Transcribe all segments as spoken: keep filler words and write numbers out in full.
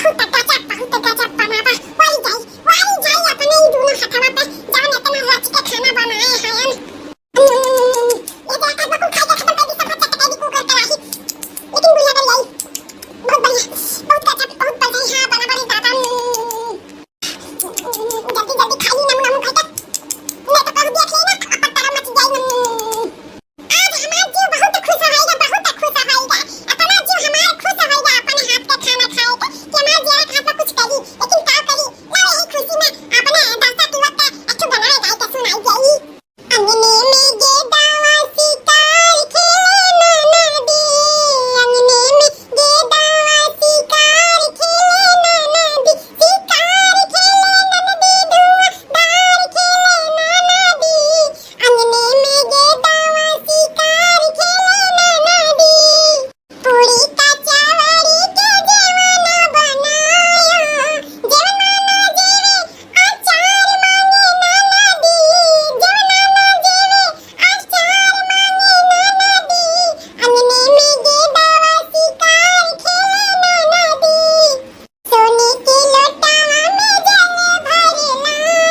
बहुत गजब, बहुत गजब बनावा। वाली जाई, वाली जाई अपने ई दोनों हथवा पे, जवन इतना रच के खाना बनाए हैं। हम्म, ये तो एक आध को खा के खत्म कर दी, सब चट कर दी, कुकर कराही। लेकिन बुढ़िया कर लाई। बहुत बढ़िया, बहुत गजब, बहुत बढ़िया, हाँ, बना बड़ी दादा। हम्म, जल्दी, जल्दी खा ली, नमू, नमू खा के। मैं तो कह दिया थे ना, अपन तरह मच जाई। हम्म। आज हमार जीव बहुत खुश होइगा, बहुत खुश होइगा। इतना जीव हमार खुश होइगा अपने हाथ के खाना खाए के, कि हमार जीव खात में कुछ करी, लेकिन का करी, ना यही खुशी में अपने दर्शक युवक का अच्छो गाना गाई के सुनाई जाई। अंगने में गेदवा शिकार खेले ननदी, अंगने में गेदवा शिकार खेले ननदी, शिकार खेले ननदी, धुआंधार खेले ननदी। अंगने में गेदवा शिकार खेले ननदी। पूरी कचौड़ी के जेवना बनायो, जेवना ना जेवे अचार मांगे ननदी, जेवना ना जेवे अचार मांगे ननदी। अंगने में गेदवा शिकार खेले ननदी। सोने के लोटावा में जल भर लायो,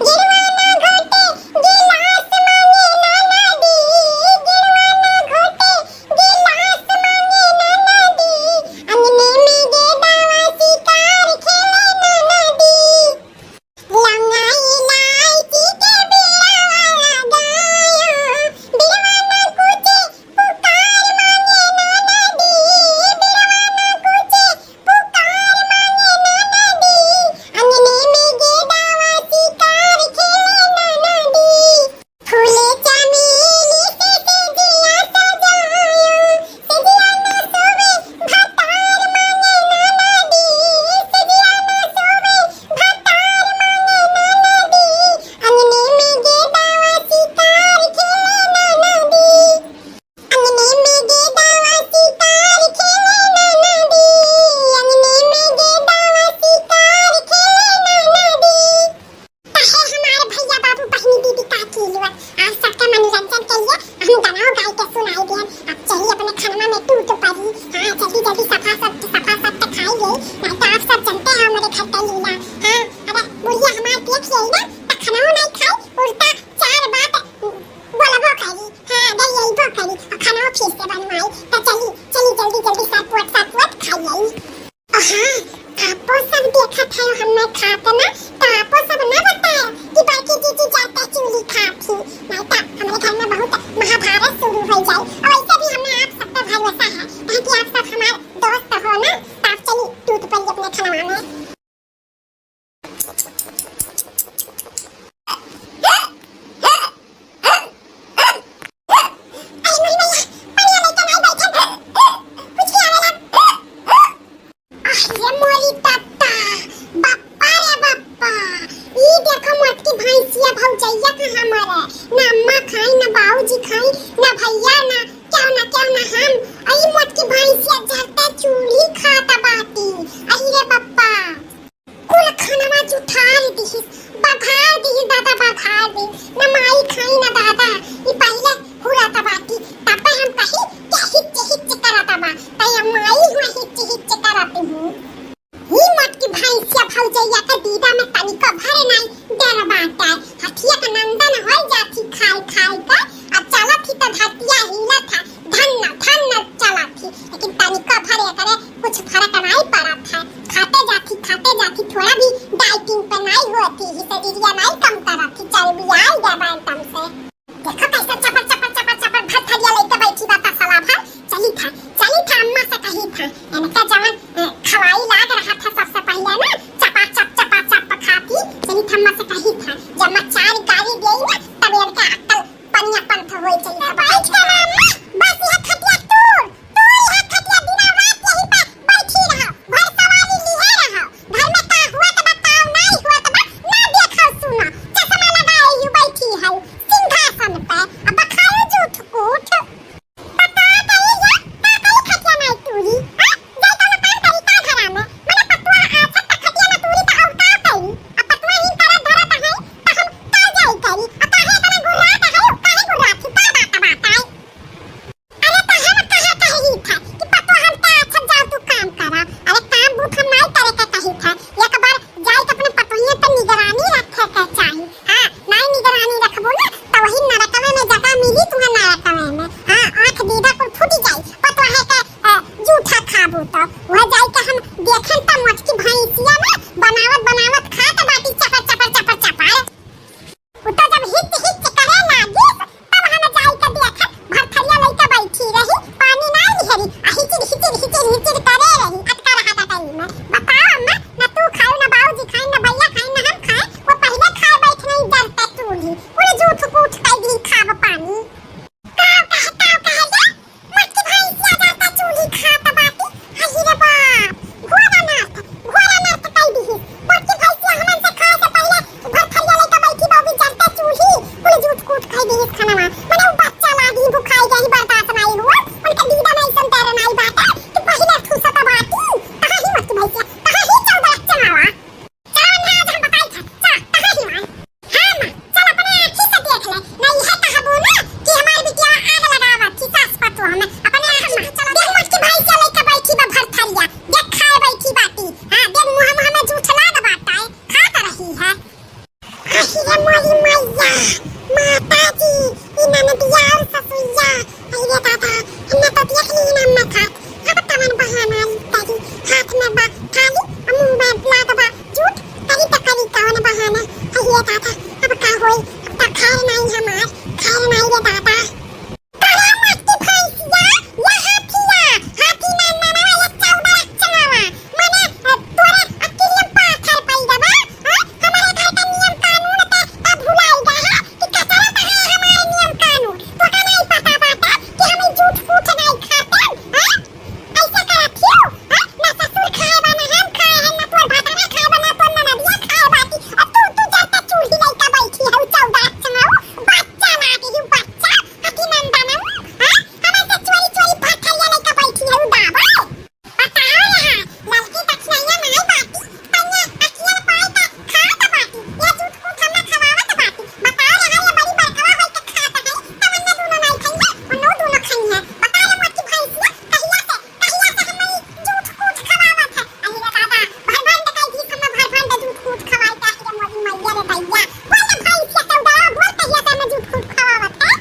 गिरवा ना घोटे गिलास मांगे ननदी, गिरवा ना घोटे गिलास मांगे ननदी। अंगने में गेदवा शिकार खेले ननदी। लौंगा इलायची के बिलवा लगायो, बिलवा ना कुचे पुकार मांगे ननदी, बिलवा ना कुचे पुकार मांगे ननदी। अंगने में गेदवा शिकार खेले ननदी। फूले चमेली से सेजिया सजायो, सेजिया ना सोवे भतार मांगे ननदी, सेजिया ना सोवे भतार मांगे ननदी। अंगने में गेदवा शिकार खेले ननदी। अंगने में गेदवा शिकार खेले ननदी, अंगने में गेदवा शिकार खेले ननदी। काहे हमार भैया बाबू बहिनी दीदी काकी लोग, आज सबका मनोरंजन के लिए हम गाना गाय के सुनाई दियन। अब चली अपने खाना में टूट पड़ी। हाँ, जल्दी जल्दी सफा सब, सफा सब तो खाई ले, नहीं तो आप सब जानते हैं हमारे घर का लीला। हाँ, अगर बुढ़िया हमार देख ले ना तो खाना नहीं खाई, उल्टा चार बात बोलबो करी। हाँ, गई अइबो करी और खाना फिर से बनवाई। तो चली, चली जल्दी जल्दी सटपट सटपट खाई आई। हाँ, आपो सब देखत है हमें खात ना, तो आपो सब ना बताए कि बड़की जीजी जाता चूली खात ही। नहीं तो हमारे घर में बहुत महाभारत शुरू हो जाए। और वैसे भी हमें आप सब पे भरोसा है, ताकि आप सब हमारे दोस्त हो ना, तो आप चली टूट पड़ी अपने खाना में। अरे मोरी मैया, पनिया लइके नाई बैठल, कुछ के आवेला। अरे मोरी टट्टा, बप्पा रे बप्पा, ई देखो मोटकी भैंसिया भौजैया कहाँ मरे, ना अम्मा खाई, ना बाबूजी खाई, ना भैया, ना केहू ना, केहू ना हम, अई मोटकी भैंसिया जरता चूल्ही खात बाटी। अरे रे बप्पा। कुल खनवा जुठार दिहिस, बघार दिहिस दादा, बघार दिहिस। न माई खाई न दादा, ई पहिले हुरत बाटी। तब्बे हम कही के हिच हिच करत बा, तै माई हुआ हिच हिच करत हूँ। ई मोटकी भैंसिया भौजैया के दीदा में तनिको भर नाई डर बाटे। हथिया के नंदन होई जात ही खाई खाई के, आ चलत ही तो धरतिया हिलत है। धन्न, धन्न चलत ही, लेकिन तनिको भर एकरे कुछ फर्क नाई पड़त है। खाते जात ही, खाते जात ही, थोड़ा भी डाइटिंग पे नाई होत ही, शरीरिया नाई कम करत ही, चर्बियाई गया बा एकदम से। देखो कैसे चपर, चपर, चपर, चपर भरथरिया लेके बैठी बा तसला भर। चली था, चली था अम्मा से कही था, इनका जवन, अ, खवाई लाग रहा था सबसे पहले ना, चपा चप, चपा चप खाती, चली था अम्मा से कही था, जब मैं चार गाली देई ना, तब इनका अक्ल पनिया पंथ होई चली। बैठ के मामा, बस यह खटिया तूर, तूर यह खटिया, दिना रात यही पे बैठी रहो। घर सवारी लिहे रहो। घर में का हुआ तो बताओ, नहीं हुआ तो बा, ना देखो सुनो। चश्मा लगाए यू बैठी है, सिंघा खन त मोटकी भैंसिया ना बनावत बनावत खात बाटी चपर चपर चपर चपर। उ त जब हिच हिच करे लागिस, तब हम जाई के देखत भरथरिया लइके बैठी रही, पानी ना लिहरी, आ हिचिर हिचिर हिचिर हिचिर करे रही, अटका रहा था टाइम में। बताओ अम्मा, ना तू खाऊ, ना बाबूजी खाई, ना भैया खाई, ना हम खाए, वो पहले खाए बैठ नहीं जरता चूल्ही, पूरे जूठ कूठ कर दी खाब पानी। काव कहे, काव कहे रे? मोटकी भैंसिया जरता चूल्ही खात बाटी। अहि रे बाप, घोड़ा नर्त, घोड़ा नर्त कई दिहिस। मोटकी भैंसिया हमन से खाए से पहिले भरथरिया लइके बैठी बा, अभी जरता चूल्ही, कुल जूठ कूठ खाई दिहिस खाना। मने उ बच्चा लागी, भुखाई गई, बर्दाश्त नाई हुआ, उनके दीदा में ऐसन तैरनाई बाटे कि पहिले ठूसत बाटी। कहाँ ही मोटकी भैंसिया, कहाँ ही चौदह चनावा। चला मने आज हम बताई था, चला, कहाँ ही मान। हाँ माँ, चल अपने आँखी से देख ले, ना इहे कहबू ना कि हमार बिटिया आग लगावत थी सास पतोह में। अपने आँखी से चला, देख मोटकी भैंसिया लइके बैठी बा भरथरिया, देख खाए बैठी बाटी। हाँ, देख मुँह मुँह में जूठ लाग बाटा है, खात रही है। अहि रे मोरी मैया, माता जी, ई ननदिया और ससुइया, अहि रे दादा, हमने तो देख ली ना मत हाथ, अब कवन बहाना आई तारी, हाथ में बा थाली, आ मुँह में लाग बा जूठ, करी त करी कवन बहाना, अहि रे दादा, अब का होई, अब त खैर नाई हमार, खैर नाई रे दादा। अरे मोटकी भैंसिया, ये हाथिया, हाथी ना, ना, ना, ये चौदह चनावा, मने, अ, तोरे अकिलिया पाथर पड़ गवा, हाँ? हमारे घर का नियम कानून ते, ते भुलाई गए है कि कसरत है हमारे नियम कानून। तोका नहीं पता बाटे कि हम ई जूठ कूठ नहीं खाते, हाँ? ऐसे करत हियो, हाँ? ना ससुर खाए बा, ना हम खाए हैं, ना तोर भतारा खाए बा, ना तोर ननदिया खाए बाटी। अब तू, तू जरता चूल्ही लइके बैठी है, चौदह चनाऊ, बच्चा लागी है, बच्चा। अति नंदनम, हाँ? हमन से चोरी चोरी भरथरिया लइके बैठी है उदाबर। बताओ यहाँ, ललकी दक्षिणैया माई बाटी, तन्ने अखियन पाई के खात बाटी, ये जूठ कूठ हमने खवावत बाटी। बताओ यहाँ, ये बड़ी बड़कवा होई के खात है, तब अन्ने दूनो नाई खइया, उन्नो दूनो खइया। बताओ ये मोटकी भैंसिया, कहिया से, कहिया से हमन ई जूठ कूठ खवावत है? अरे रे दादा, भर भर के कई दिस हमने भर भर के जूठ कूठ खवाई के, अरे मोरी मैया रे दैया। बोल ना भैंसिया चौदह, बोल कहिया से हमने जूठ कूठ खवावत है?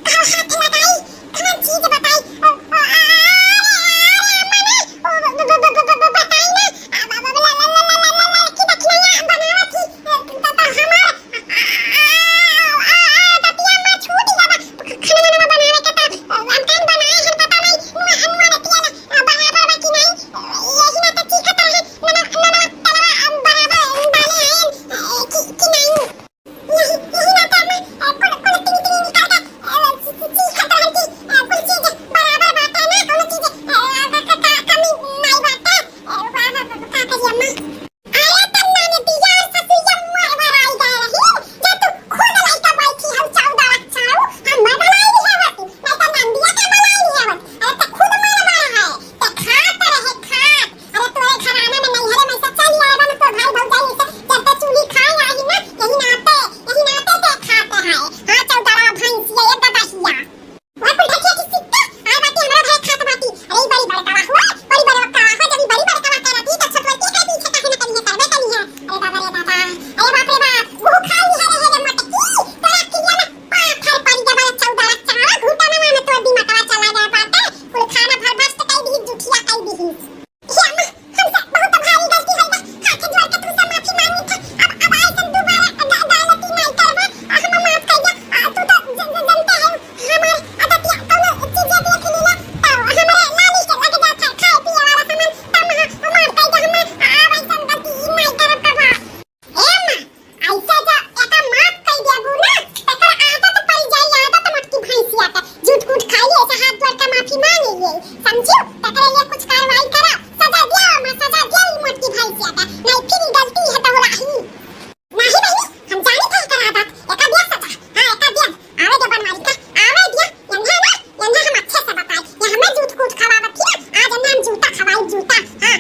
अउ हाथ लगाई, कौन चीज बताई? ओ, ओ, आ, अरे, अरे, मने, ओ, ब-, ब-, बताई ना, आ, ब-, ब-, ला, ला, ललकी दक्षिणैया बनावत ही, त, त हमार, आ, आ, आ, आ, दतिया में छूट गवा, खाना वाना बनावे के त, हम कौन बनाए हैं, पता नहीं, नुआ, नुआ दतिया ना, आ, बराबर बा कि नहीं, यही ना त चीखत रहे, नमक, नमक, तेलवा, आ, बराबर डाले हैं, आ, कि, कि नहीं? यही, यही नाते हम, अ, कुल, कुल तिनी तिनी निकाल के, अ, ची-, ची-, चीखत रहन कि, अ, कुल चीज बराबर बाटे ना, कौनो चीज, अ, क-, क-, क-, कमी नाई बाटे, अ, ब-, ब-, ब-, का करी अम्मा? अरे तब नाने दिया ससुइया मर मराई गए रही, जब तू खुद लइका बैठी हम चौदह रक्षाऊ, हम मर मराई रहे होती, नहीं तो नंदिया का मराई रहे होती, अरे तो खुद मर मरा है, ते खात रहे, खात। अरे तोरे घराना में नैहरे में से चल आए बा ना, तोर भाई भौजाई ऐसे जरता चूल्ही खाए आई ना, यही नाते, यही नाते ते खात है। हाँ, चौदहवा भैंसिया, ये दबहिया। वह कुल ढकिया की सिक्का, आए बाटी हमरा घरे खात बाटी। अरे ई बड़ी बड़कवा हुआ, बड़ी बड़कवा हुआ, जब ई बड़ी बड़कवा करत ही, तो छोटवा के काहे पीछे काहे न करिए, करबे करिए। अरे बाबा रे बाबा, अरे बाप रे बाप, मुँह खाई है रे, रे मोटकी, तोरा किलिया में पाथर पड़ी जब चौदह रक्षा, घुटनवा में तोर दिमागवा चला गया बाटे, कुल खाना भर भर तो कई दी, जुठिया कई दी। हे अम्मा, हमसे बहुत भारी गलती होई बा। हाथ जोड़ के तुमसे माफी मांगी था। अब, अब ऐसन दोबारा ग-, गलती नहीं करबा। आ, हमें माफ कर दे। आ, तू तो ज-, ज-, जानते हैं, हमार आदतिया कौनो चीजें देख लीला, तो हमारे लाली के लग जाता है, खाए पिए वाला सामान, तब हम माफ कर दे, हमें, आ, अब ऐसन गलती नहीं करब कबा। ए अम्मा, ऐसे जो एका माफ कर देबू ना, तेकर आदत पड़ जाई, आदत मोटकी भैंसिया के। जूठ कूठ खाई, ऐसे हाथ जोड़ के माफी मांग लिए, समझियो? तेकरे लिए कुछ कार्रवाई करा, सजा दिया अम्मा, सजा दिया ई मोटकी भैंसिया के, नहीं फिर ई गलती है तो रही। नहीं बहिनी, हम जानी थे एकर आदत, एका दिया सजा, हाँ, एका दिया, आवे दे बनवारी का, आवे दिया, यन्हे ना, यन्हे हम अच्छे से बताई, ये हमें जूठ कूठ खवावत थी ना, आज यन्हे हम जूता खवाई, जूता, हाँ।